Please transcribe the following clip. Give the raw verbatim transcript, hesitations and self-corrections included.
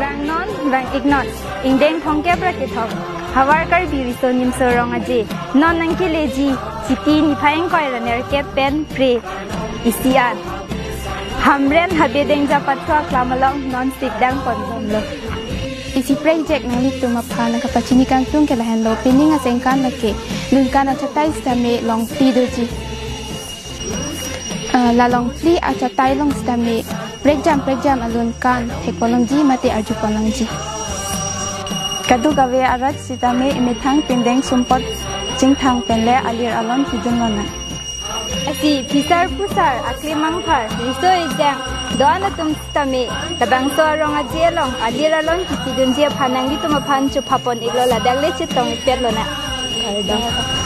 Vang non, vang iknon, ingdeng thomkep ra kethom, Havar Karbi Riso Nimso Rong Aje, non nangkeleji Chiti niphai ingkoi ra nerkep pen phre isi an Hamren Habe Dengja Pathu aklam along non sik dangponbomlo. Isi project nanglitum aphan kapachini kangtung ke lahenlo, pining aningkan lake lunkan achatai sitame longpi doji. Ah, la longpi achatai along sitame prekjam prekjam alunkan thekponlongji mate arjuponlongji. Kadokave arat sitame emethang pindeng sumpot chingthang penle alir alon pidun lonang. Lasi phisar phusar, akli mangphar, riso ejang do-an atum sitame labangso arong aje along alir alon kipidunji aphan nanglitum aphan chophapon iklo, ladak le chetong ipet lonang. Kardom.